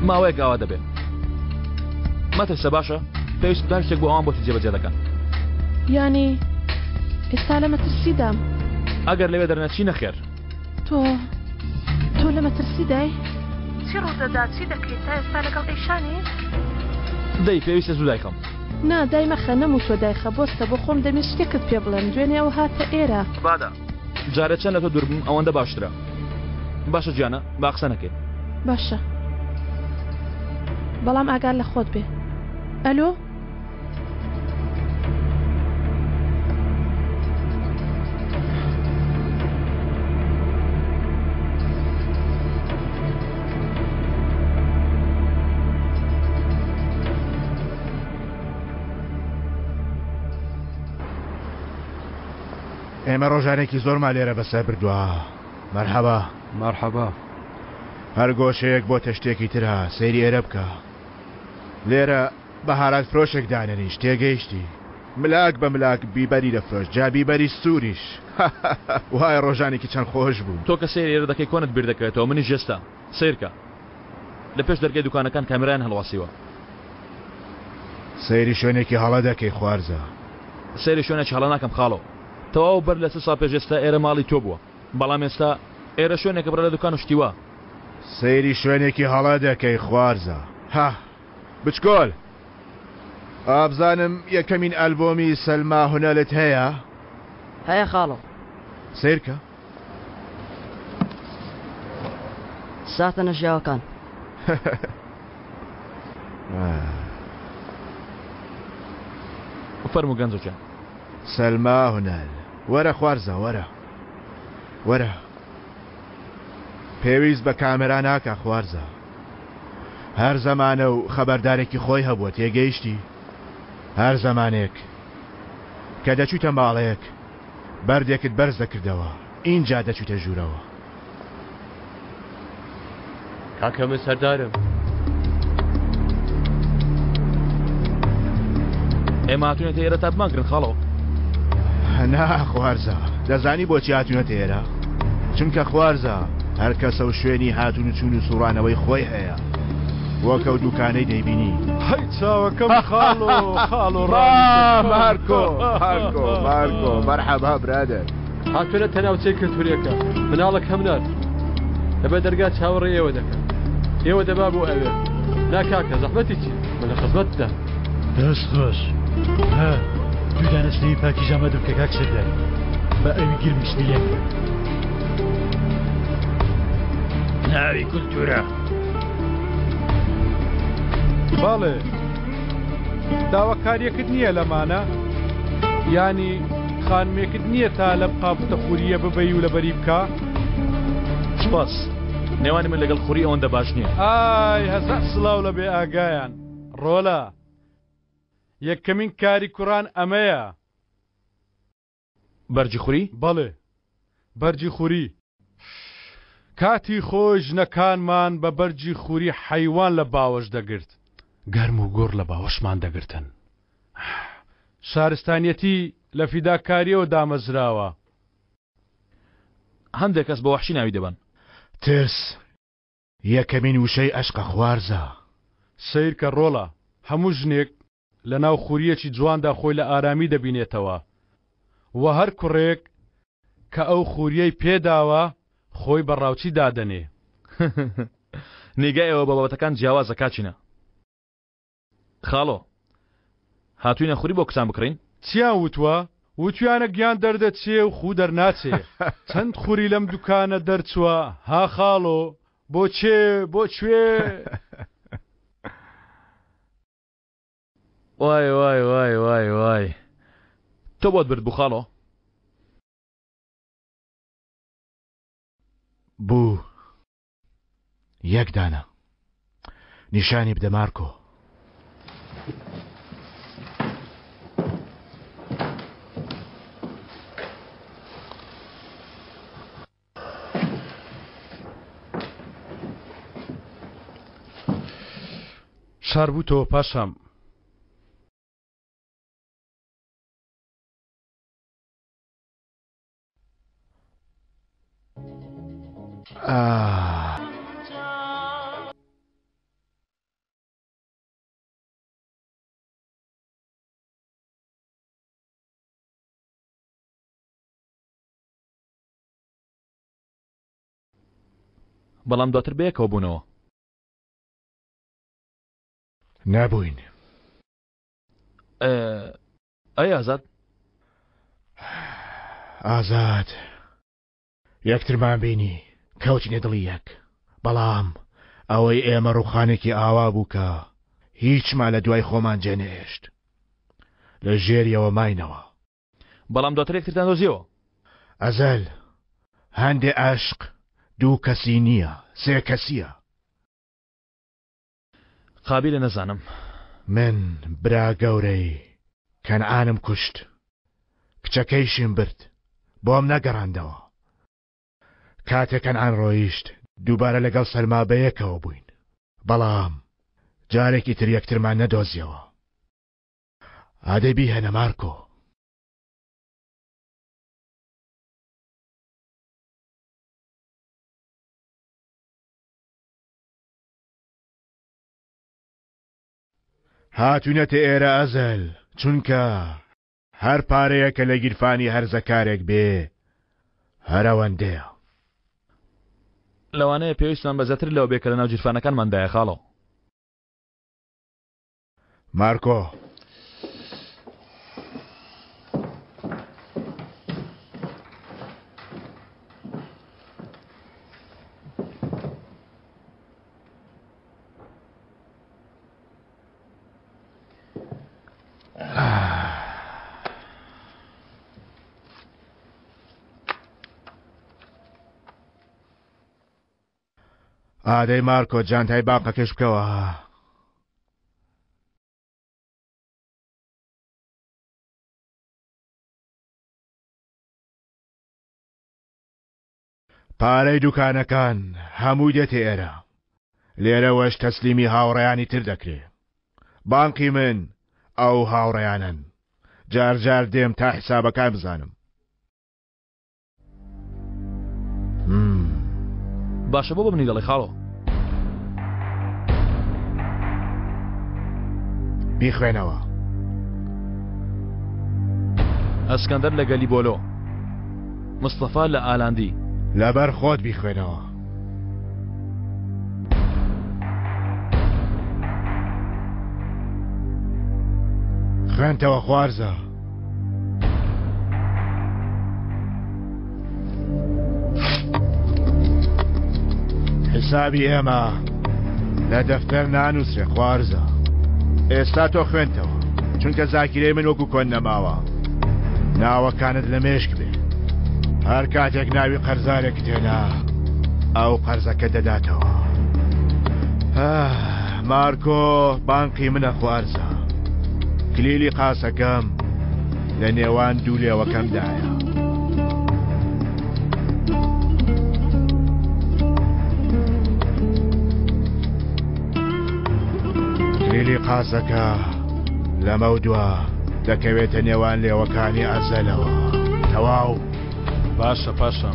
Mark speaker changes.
Speaker 1: ماوەیەک ئاوا دەبێ. مەترسە باشە؟ پێویست بە هەر شتێک بوو ئەوان بۆت جێبەجێ دەکەن.
Speaker 2: یانی ئێستا لە مەترسیدام؟
Speaker 1: ئەگەر لەوێ دەرنەچی نەخێر.
Speaker 2: تۆ تۆ لە مەترسیدای؟ چی ڕوودەدا؟ چی دەکەیت؟ تا ئێستا لەگەڵ ئەیشانی؟
Speaker 1: دەی پێویستە زوو دایخەم.
Speaker 2: نا دایمەخە نەموتوە دایخە بۆستە بۆ خۆم دەمویست شتێکت پێ بڵێم دوێنێ ئەو هاتە ئێرە.
Speaker 1: بادە جارێ چەند لە تۆ دوور بم ئەوەندە باشترە باشە گیانە با قسە نەکەین.
Speaker 2: باشە بەڵام ئاگات لە خۆت بێ ئەلۆ.
Speaker 3: ئێمە ڕۆژانێکی زۆرمان لێرە بەسەر بردووە. مەرحەبا.
Speaker 4: مەرحەبا.
Speaker 3: هەر گۆشەیەک بۆتە شتێکی ترە، سەیری ئێرە بکە. لێرە بەهارات فرۆشێک دانەنیشت، تێگەیشتی؟ ملاک بە ملاک بیبەری دەفرۆشت، جا بیبەری سووریش. وایە ڕۆژانێکی چەند خۆش بوو.
Speaker 1: تۆ کە سەیری ئێرە دەکەی کۆنت بیر دەکەوێتەوە، منیش ئێستا. سەیرکە. لە پێش دەرگای دوکانەکان کامێرایان هەڵواسیوە.
Speaker 3: سەیری شوێنێکی هەڵە دەکەی خوارزا.
Speaker 1: سەیری شوێنێکی هەڵە ناکەم خاڵۆ. تەواو بەر لە چل ساڵ پێش ئێستا ئێرە ماڵی تۆ بووە. بەڵام ئێستا ئێرە شوێنێکە پڕە لە دوکان و شتی وا.
Speaker 3: سەیری شوێنێکی هەڵە دەکەی خوارزا. هه. بچکۆل. ئابزانم یەکەمین ئەلبۆمی سەلما هونەلت هەیە؟
Speaker 5: هەیە خاڵۆ.
Speaker 3: سەیرکە.
Speaker 5: ساتە نەژیاوەکان.
Speaker 1: فەرموو گەنجە گیان.
Speaker 3: سەلما هونەل. وەرە خوارزا وەرە. وەرە. پێویست بە کامێرا ناکا خوارزا. هەر زەمانە و خەبەردارێکی خۆی هەبووە تێگەیشتی؟ هەر زەمانێک کە دەچوویتە ماڵێک بەردێکت بەرز دەکردەوە ئینجا دەچوویتە ژوورەوە.
Speaker 4: کاکە من سەردارم.
Speaker 1: ئێمە هاتوونەتە ئێرە تا بمانگرن خاڵۆ.
Speaker 3: نا خوارزا دەزانی بۆچی هاتوونەتە ئێرە؟ چونکە خوارزا هەر کەسە و شوێنی هاتوون و چوون و سوڕانەوەی خۆی هەیە وەک ئەو دوکانەی دەیبینی.
Speaker 6: هەی چاوەکەم خاڵۆ خاڵۆ
Speaker 3: مارکۆ مارکۆ مارکۆ مەرحەبا برادەر.
Speaker 4: هاتوونەتە ناوچەی کلتوریەکە مناڵەکەم نارد لەبەر دەرگا چاوەڕێی ئێوە دەکەن ئێوە دەبا بۆ ئەوێ نا کاکە زەحمەتی چی من لە خزمەتتدام.
Speaker 7: دەست خۆش ها دوو دانە سنەوی پاکیش ئامادە بکە کاک سەردار با ئەوی گرمی سنەی لێ بکەن.
Speaker 8: ناوی کولتورە.
Speaker 6: بەڵێ داواکاریەکت نییە لەمانە؟ یانی خانمێکت نییە تا لەم قاپوتە خورییە ببەی و لەبەری بکا؟
Speaker 1: سوپاس. نێوانی من لەگەڵ خوری ئەوەندە باش نییە.
Speaker 6: ئای هەزار سڵاو لە بێ ئاگایان. ڕۆلە یەکەمین کاری کوڕان ئەمەیە.
Speaker 1: بەرگی خوری؟
Speaker 6: بەڵێ بەرگی خوری. کاتی خۆی ژنەکانمان بە بەرگی خوری حەیوان لە باوەش دەگرت. گەرم و گوڕ لە باوەشمان دەگرتن. شارستانیەتی لە فیداکاریەوە دامەزراوە.
Speaker 1: هەندێک کەس بە وەحشی ناوی دەبەن.
Speaker 3: ترس یەکەمین وشەی ئەشقە خوارزا.
Speaker 6: سەیرکە ڕۆڵە هەموو ژنێک لە ناو خورییەکی جواندا خۆی لە ئارامی دەبینێتەوە و هەر کوڕێک کە ئەو خورییەی پێداوە خۆی بە ڕاوچی دادەنێ.
Speaker 1: نیگای ئێوە بۆ بابەتەکان جیاوازە کاکینە. خاڵۆ هاتووینە خوری بۆ کچان بکڕین؟
Speaker 6: چیان وتوە؟ وتویانە گیان دەردەچێ و خوو دەرناچێ. چەند خوری لەم دوکانە دەرچوە ها خاڵۆ؟ بۆ چێ؟ بۆ کوێ؟
Speaker 1: وای وای وای وای وای تۆ بۆت برد بوو خاڵۆ؟
Speaker 3: بوو. یەک دانە نیشانی بدە مارکۆ.
Speaker 6: شاربووتەوە پاشام.
Speaker 1: بەڵام دواتر بەیەکەوە بوونەوە.
Speaker 3: نەبووین.
Speaker 1: ئەی ئازاد؟
Speaker 3: ئازاد یەکترمان بینی کەوتینە دڵی یەک بەڵام ئەوەی ئێمە ڕوخانێکی ئاوا بوو کە هیچمان لە دوای خۆمان جێنەهێشت لە ژێریەوە ماینەوە.
Speaker 1: بەڵام دواتر یەکترتان دۆزیەوە.
Speaker 3: ئەزەل هەندێ ئەشق دوو کەسی نییە سێ کەسیە.
Speaker 1: قابیلە نەزانم.
Speaker 3: من برا گەورەی کەنعانم کوشت کچەکەیشیم برد بۆم نەگەڕاندەوە کاتێ کەنعان ڕۆیشت دووبارە لەگەڵ سەلما بەیەکەوە بووین بەڵام جارێکی تر یەکترمان نەدۆزیەوە ئادەی بیهێنە مارکۆ. هاتوینەتە ئێرە ئەزەل چونکە هەر پارەیە کە لە گیرفانی هەرزەکارێک بێ هەر ئەوەندەیە.
Speaker 1: لەوانەیە پێویستمان بە زیاتر لەوە بێ کە لەناو گیرفانەکانماندایە خاڵۆ.
Speaker 3: مارکۆ. ئادەی مارکۆ جانتای باقەکەش بکەوە. پارەی دوکانەکان هەمووی دێتە ئێرە لێرەوەش تەسلیمی هاوڕێیانی تر دەکرێ بانقی من ئەو هاوڕێیانەن جار جار دێم تا حسابەکان بزانم.
Speaker 1: باشە بۆ بە منی دەڵێ خاڵۆ؟
Speaker 3: بیخوێنەوە.
Speaker 1: ئەسکەندەر لە گەلیبۆلۆ. مستەفا لە ئالاندی.
Speaker 3: لەبەر خۆت بیخوێنەوە. خوێنتەوە خوارزا. حسابی ئێمە لە دەفتەر نانووسرێ خوارزا. ئێستا تۆ خوێنتەوە چونکە زاکیرەی من وەکو کۆن نەماوە ناوەکانت لە مێشک بێ هەر کاتێک ناوی قەرزارێکت هێنا ئەو قەرزەکە دەداتەوە مارکۆ بانقی منە خوارزا کلیلی قاسەکەم لە نێوان دوو لێوەکەمدایە. کلیلی قاسەکە لەمەودوا دەکەوێتە نێوان لێوەکانی ئەزەلەوە. تەواو.
Speaker 6: باشە پاشا.